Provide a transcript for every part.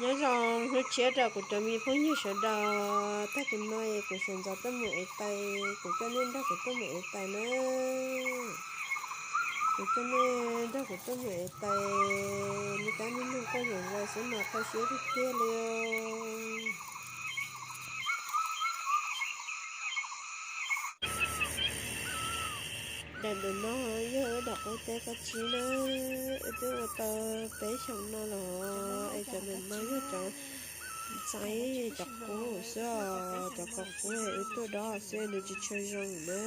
Nyob zoo hnub tshiab rau kuv cov me phooj ywg sawv daws, tag kis no es kuv sawv ntxov tuaj mus ev taws, kuv coj nej nrog kuv tuaj mus ev taws na. Kuv coj nej nrog kuv tuaj mus ev taws, me kab me noog quaj zom zaws xwb mas kho siab tiag tiag li. Daim ntawm no yog wb daim qub teb kab tsib na, wb twb ua tau peb xyoos no los es cov ntawm no yog cov ntxaib cov qub xwb os, cov qub qub wb tuaj dob xwb nws tsis tshua zoo na.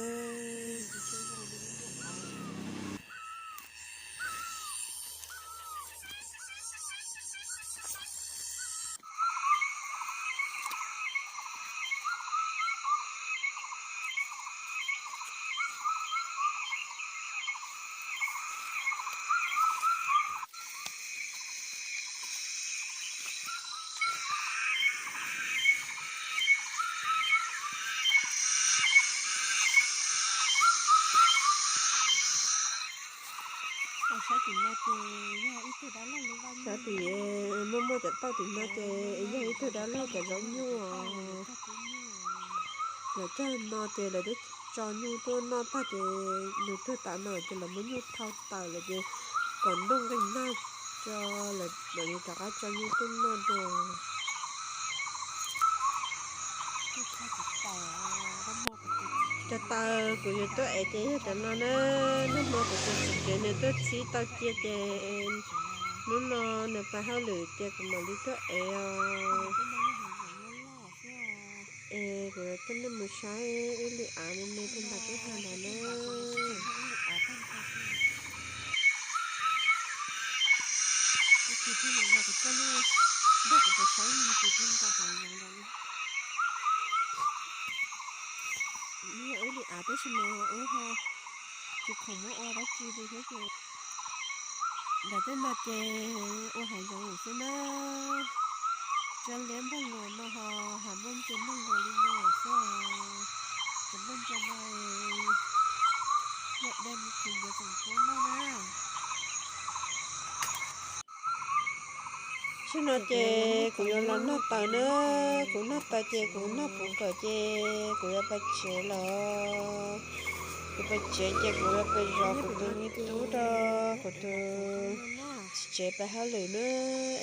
Sab tim muaj muaj cov tauj tim no ces yog ib tug dab laug cov zaub nyuj os. Lawv cog no ces lawv twb tso nyuj tuaj noj tag ces nws tuag tas no ces lawv muab nyuj thau tawm lawm ces kom ntuj nqis nag tso lawv mam li rov qab tso nyuj tuaj noj dua. Cov taws kuv yuav tuaj ev ces yog cov no na, nag hmo kuv tus txiv tsev nws tuaj txhib tau cia ces hnub no nws pais hauj lwm ces kuv mam li tuaj ev os. Es kuv yuav coj nej mus saib wb li av me me rau nram kwj ha nrad na. Wb li av tab sis mas wb ho tsis khoom muab ua dab tsi li thiab ces nram tej no ces ua hav zoov lawm xwb na. Tso liab npog luas no ho hav npog ntse npog luas li no xwb. Cov npog ntse no yog dej mus khuv ncuav tsoom pub noj na. Tam sim no ces kuv yuav los noj taws na, kuv noj taws ces kuv noj puv kawm ces kuv yuav pais tsev lawm. Kuv pais tsev ces kuv yuav pais zov kuv tus me tub rau kuv tus txiv tsev pais hauj lwm na,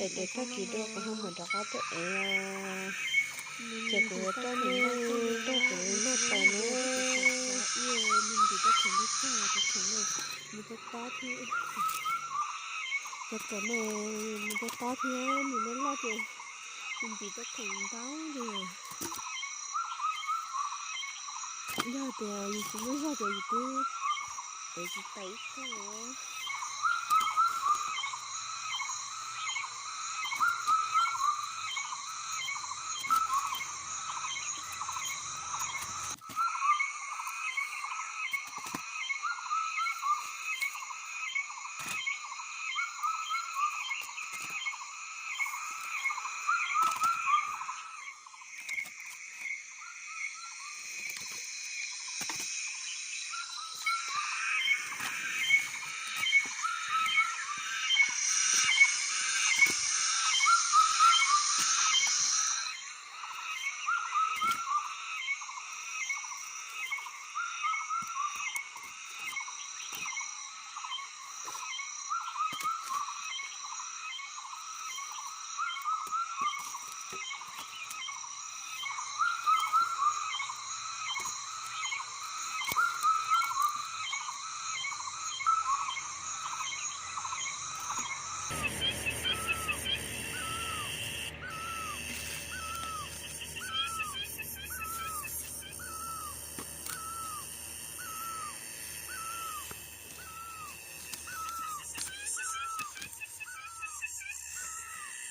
es ces tag kis dua kuv ho mam rov qab tuaj ev os. Ces kuv yuav coj nej nrog kuv noj taws na. Cov kawm no mus tej tob thiab nws loj loj ces nws ntim tej khoom ntau li. Yog tias yus tsis muaj zog ces yus twb ev tsis tau ib txoj.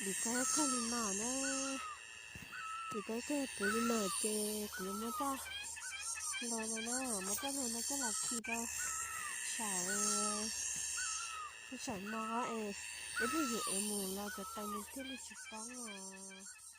Lim txaib kawg li no na, lim txaib kawg puv li no ces kuv yuav muab coj los no na, muab coj los no coj los khi rau saum, saum no es ib pliag yus ev mus los cov taws nws thiaj li tsis poob os.